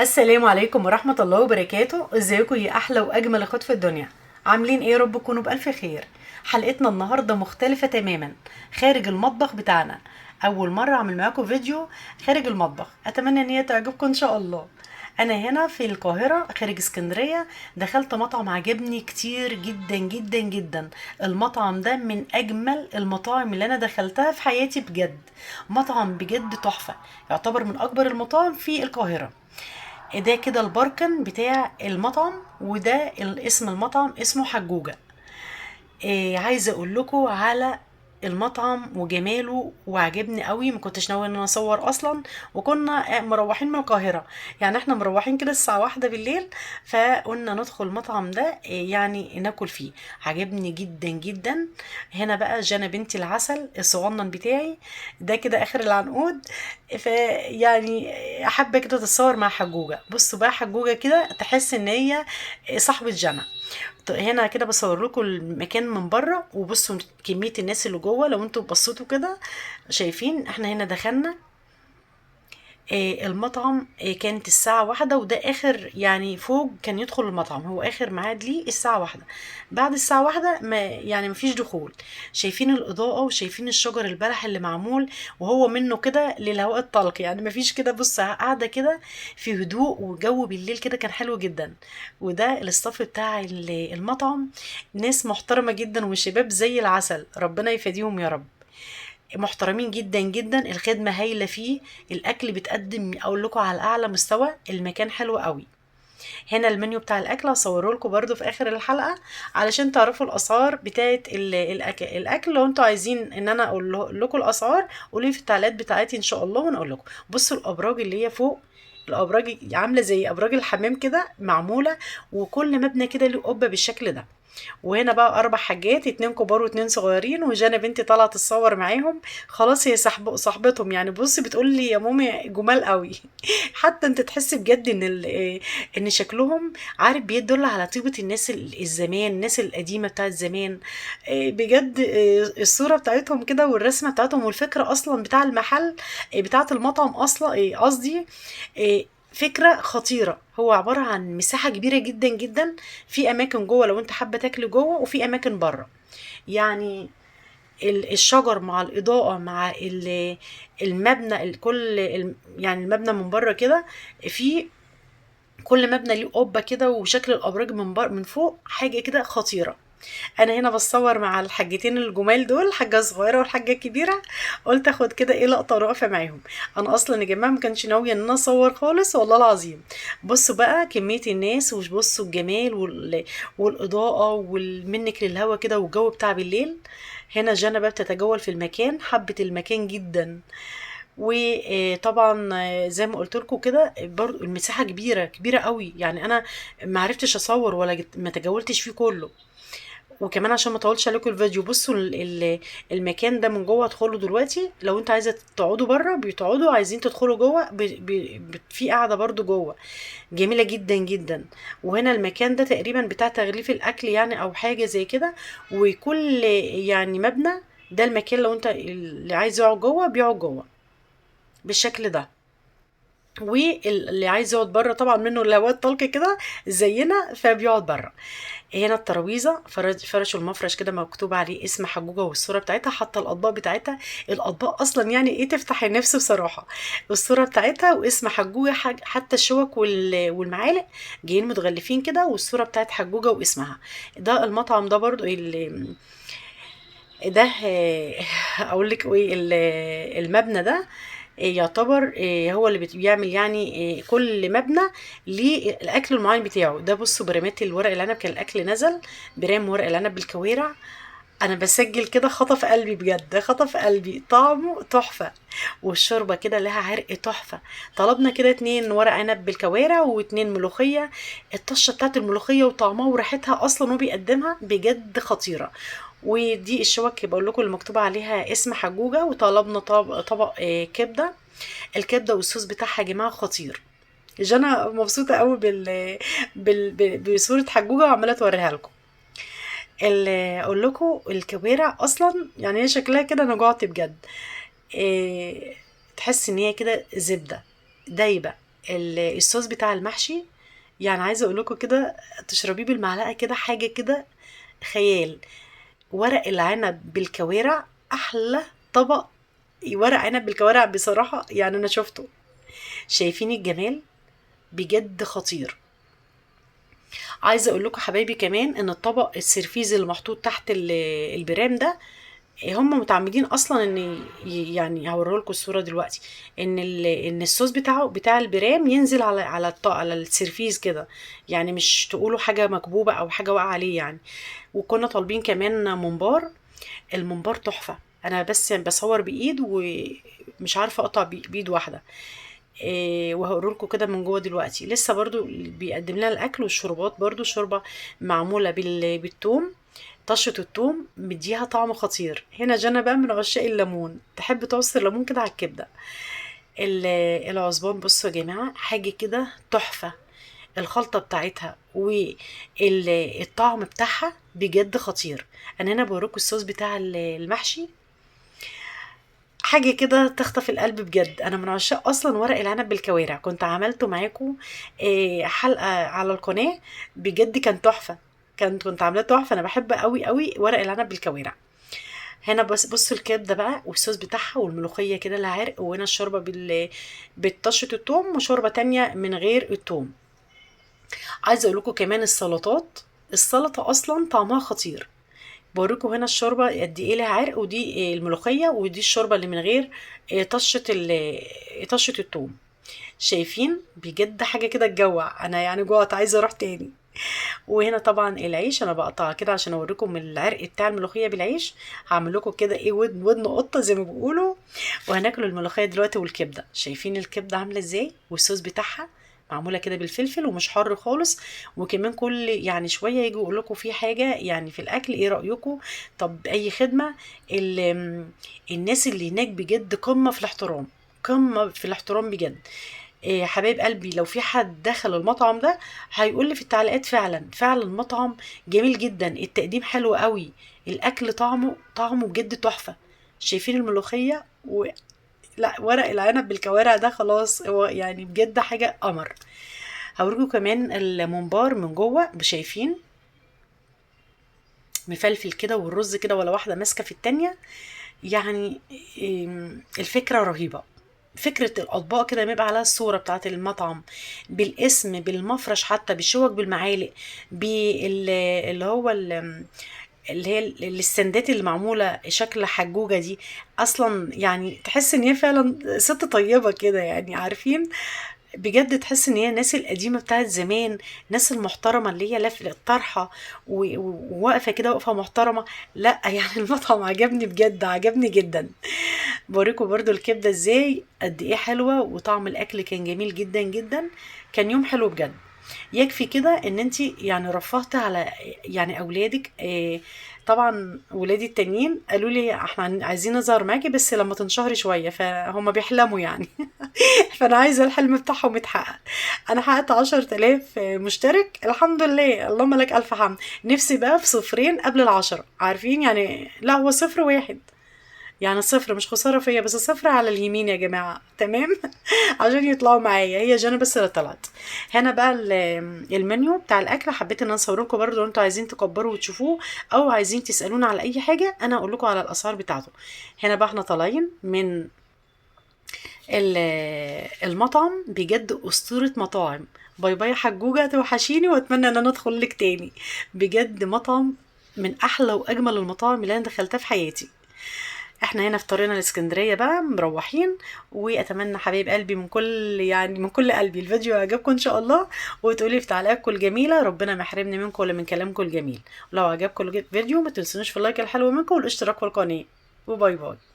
السلام عليكم ورحمة الله وبركاته. ازيكم يا احلى واجمل اخوات في الدنيا؟ عاملين ايه؟ يا رب تكونوا بالف خير. حلقتنا النهاردة مختلفة تماما، خارج المطبخ بتاعنا. اول مرة اعمل معاكم فيديو خارج المطبخ، اتمنى ان هي تعجبكم ان شاء الله. انا هنا في القاهرة خارج اسكندرية، دخلت مطعم عجبني كتير جدا جدا جدا. المطعم ده من اجمل المطاعم اللي انا دخلتها في حياتي بجد، مطعم بجد تحفة، يعتبر من اكبر المطاعم في القاهرة. ده كده الباركن بتاع المطعم، وده اسم المطعم، اسمه حجوجة. عايزة اقول لكم على المطعم وجماله، وعجبني قوي. ما كنتش ناوية ان انا اصور اصلا، وكنا مروحين من القاهرة، يعني احنا مروحين كده الساعة 1 بالليل، فقلنا ندخل المطعم ده يعني ناكل فيه. عجبني جدا جدا. هنا بقى جانا بنتي العسل الصغنن بتاعي ده كده اخر العنقود، فيعني حابة كده تتصور مع حجوجة. بصوا بقى حجوجة كده تحس ان هي صاحبة جنى. هنا كده بصور لكم المكان من بره، وبصوا كمية الناس اللي جوه. لو انتوا بصيتوا كده شايفين احنا هنا دخلنا المطعم. كانت الساعة 1، وده اخر يعني فوق كان يدخل المطعم، هو اخر ميعاد ليه الساعة 1. بعد الساعة 1 ما يعني مفيش دخول. شايفين الإضاءة وشايفين الشجر البلح اللي معمول، وهو منه كده للهواء الطلق، يعني مفيش كده. بص قاعدة كده في هدوء، وجو بالليل كده كان حلو جدا. وده الاستاف بتاع المطعم، ناس محترمة جدا وشباب زي العسل، ربنا يفديهم يا رب، محترمين جدا جدا. الخدمة هايلة فيه، الأكل بيتقدم أقول لكم على أعلى مستوى، المكان حلو قوي. هنا المنيو بتاع الأكل هصوره لكم برضو في آخر الحلقة علشان تعرفوا الأسعار بتاعت الأكل. لو انتوا عايزين إن أنا أقول لكم الأسعار قولوا لي في التعليقات بتاعتي إن شاء الله ونقول لكم. بصوا الأبراج اللي هي فوق، الأبراج عاملة زي أبراج الحمام كده معمولة، وكل مبنى كده له قبة بالشكل ده. وهنا بقى 4 حاجات، 2 كبار واتنين صغيرين، وجانا بنتي طالعه تتصور معاهم، خلاص هي صاحبتهم يعني. بصي بتقول لي يا مامي جمال قوي. حتى انت تحسي بجد ان شكلهم عارف بيدل على طيبه الناس الزمان، الناس القديمه بتاعت زمان. بجد، الصوره بتاعتهم كده والرسمه بتاعتهم والفكره اصلا بتاع المحل، بتاعت المطعم اصلا، قصدي، فكرة خطيرة. هو عبارة عن مساحة كبيرة جدا جدا، في أماكن جوه لو أنت حابة تاكلي جوه، وفي أماكن بره. يعني الشجر مع الإضاءة مع المبنى، كل يعني المبنى من بره كده، في كل مبنى ليه قبة كده، وشكل الأبراج من فوق حاجة كده خطيرة. أنا هنا بتصور مع الحاجتين الجمال دول، الحاجة الصغيرة والحاجة الكبيرة، قلت أخد كده إيه لقطة واقفة معاهم. أنا أصلاً يا جماعة ما كانش ناوية إن أنا أصور خالص والله العظيم. بصوا بقى كمية الناس، وبصوا الجمال والإضاءة والمنك للهوا كده والجو بتاع بالليل. هنا جانا بقى بتتجول في المكان، حبت المكان جداً. وطبعا زي ما قلت لكم كده برضو المساحة كبيرة كبيرة قوي، يعني أنا ما عرفتش أصور ولا ما تجولتش فيه كله. وكمان عشان ما اطولش عليكم الفيديو، بصوا المكان ده من جوه ادخلوا دلوقتي. لو انتوا عايزه تقعدوا بره بتقعدوا، عايزين تدخلوا جوه في قاعده برضو جوه جميله جدا جدا. وهنا المكان ده تقريبا بتاع تغليف الاكل يعني او حاجه زي كده. وكل يعني مبنى ده المكان لو انت اللي عايز يقعد جوه بيقعد جوه بالشكل ده، واللي عايز يقعد بره طبعا منه الهواء الطلق كده زينا فبيقعد بره. هنا الترابيزه فرشوا المفرش كده مكتوب عليه اسم حجوجه والصوره بتاعتها، حاطه الاطباق بتاعتها. الاطباق اصلا يعني ايه تفتح النفس بصراحه، الصوره بتاعتها واسم حجوجه، حتى الشوك والمعالق جايين متغلفين كده، والصوره بتاعت حجوجه واسمها. ده المطعم ده برضو ده، اقول لك ايه، المبنى ده يعتبر، هو اللي بيعمل كل مبنى ليه الاكل المعين بتاعه. ده بصوا برامات الورق العنب، كان الاكل نزل برام ورق العنب بالكوارع. انا بسجل كده خطف قلبي بجد، خطف قلبي، طعمه تحفه، والشوربه كده لها عرق تحفه. طلبنا كده 2 ورق عنب بالكوارع واتنين ملوخيه. الطشه بتاعت الملوخيه وطعمها وريحتها اصلا وبيقدمها بجد خطيره. ودي الشوك بقول لكم اللي مكتوب عليها اسم حجوجه. وطلبنا طبق، كبده. الكبده والصوص بتاعها يا جماعه خطير. جانا مبسوطه قوي بصوره حجوجه وعماله توريها لكم. اقول لكم الكوارع اصلا يعني هي شكلها كده، انا جوعت بجد. تحس ان هي كده زبده دايبه. الصوص بتاع المحشي يعني عايزه اقول لكم كده تشربيه بالمعلقه كده، حاجة كده خيال. ورق العنب بالكوارع احلى طبق ورق عنب بالكوارع بصراحة، يعني انا شفته. شايفين الجمال؟ بجد خطير. عايزه اقول لكم حبايبي كمان ان الطبق السرفيز اللي محطوط تحت البرام ده، هم متعمدين اصلا ان يعني هوريه لكم الصورة دلوقتي، ان الصوص بتاعه بتاع البرام ينزل على السرفيز كده، يعني مش تقولوا حاجة مكبوبه او حاجة واقعه عليه يعني. وكنا طالبين كمان ممبار، الممبار تحفة. انا بس بصور بايد ومش عارفه اقطع بايد واحدة. وهقول لكم كده من جوه دلوقتي. لسه برضو بيقدم لنا الاكل والشربات، برضو شوربة معمولة بالثوم، طشه الثوم مديها طعم خطير. هنا جنى بقى من عشاق الليمون، تحب تعصر ليمون كده على الكبده. العصبان بصوا يا جماعة حاجة كده تحفة، الخلطة بتاعتها والطعم بتاعها بجد خطير. انا هنا بوريكم الصوص بتاع المحشي، حاجة كده تخطف القلب بجد. انا من عشاق اصلا ورق العنب بالكوارع، كنت عملته معاكم حلقة على القناة، بجد كان تحفة، كنت عاملاه تحفة. انا بحب قوي قوي ورق العنب بالكوارع. هنا بس بصوا الكبده بقى والصوص بتاعها والملوخيه كده لها عرق، وهنا الشوربة بالطشه الثوم، وشوربه تانية من غير الثوم. عايزه اقول لكم كمان السلطات، السلطة اصلا طعمها خطير. بوريكم هنا الشوربة قد ايه لها عرق، ودي الملوخية، ودي الشوربة اللي من غير طشه الثوم. شايفين بجد حاجة كده تجوع، انا يعني جوعت عايزه اروح تاني. وهنا طبعا العيش انا بقطع كده عشان اوريكم العرق بتاع الملوخية بالعيش. هعمل لكم كده ايه ودن قطة زي ما بيقولوا. وهناكل الملوخية دلوقتي والكبده. شايفين الكبده عامله ازاي والصوص بتاعها معمولة كده بالفلفل ومش حر خالص. وكمان كل يعني شوية يجوا يقول لكم في حاجة يعني في الاكل، ايه رايكم؟ طب اي خدمة. الناس اللي هناك بجد قمة في الاحترام، قمة في الاحترام بجد. حبايب قلبي لو في حد دخل المطعم ده هيقول لي في التعليقات، فعلا فعلا المطعم جميل جدا، التقديم حلو قوي، الاكل طعمه بجد تحفة. شايفين الملوخية لا ورق العنب بالكوارع ده خلاص هو يعني بجد حاجة قمر. هوريكم كمان الممبار من جوه، شايفين مفلفل كده والرز كده ولا واحدة ماسكه في التانية. يعني الفكرة رهيبة، فكرة الأطباق كده بيبقى عليها الصورة بتاعت المطعم بالاسم بالمفرش حتى بالشوك بالمعالق اللي هو اللي هي الستاندات اللي معمولة شكل حجوجة دي، أصلا يعني تحس إن هي فعلا ست طيبة كده، يعني عارفين بجد تحس إن هي الناس القديمة بتاعت زمان، الناس المحترمة اللي هي لافة الطرحة وواقفة كده وقفة محترمة. لا يعني المطعم عجبني بجد، عجبني جدا. بوريكم برضو الكبدة ازاي قد ايه حلوة، وطعم الاكل كان جميل جدا جدا، كان يوم حلو بجد. يكفي كده ان انتي يعني رفهت على يعني اولادك. طبعا ولادي التانيين قالوا لي احنا عايزين نظهر معاكي بس لما تنشهري شوية، فهم بيحلموا يعني. فانا عايزه الحلم بتاعهم يتحقق. انا حققت 10,000 مشترك الحمد لله، اللهم لك الف حمد. نفسي بقى في 0 قبل 10، عارفين يعني، لا هو 0 1 يعني 0 مش خسارة فيا، بس 0 على اليمين يا جماعة، تمام؟ عشان يطلعوا معايا. هي جانا بس اللي طلعت. هنا بقى المنيو بتاع الاكل، حبيت ان انا اصور لكم برده لو انتوا عايزين تكبروا وتشوفوه او عايزين تسالونا على اي حاجة انا اقول لكم على الاسعار بتاعته. هنا بقى احنا طالعين من المطعم، بجد اسطورة مطاعم. باي باي يا حجوجه، توحشيني واتمنى ان انا ادخل لك تاني. بجد مطعم من احلى واجمل المطاعم اللي انا دخلتها في حياتي. احنا هنا في طريقنا الاسكندرية بقى مروحين، واتمنى حبايب قلبي من كل قلبي الفيديو يعجبكم ان شاء الله، وتقولي في تعليقاتكم الجميلة. ربنا ما يحرمني منكم ولا من كلامكم الجميل. لو عجبكم الفيديو ما تنسونوش في ال like الحلو منكم والاشتراك في القناة. و bye bye.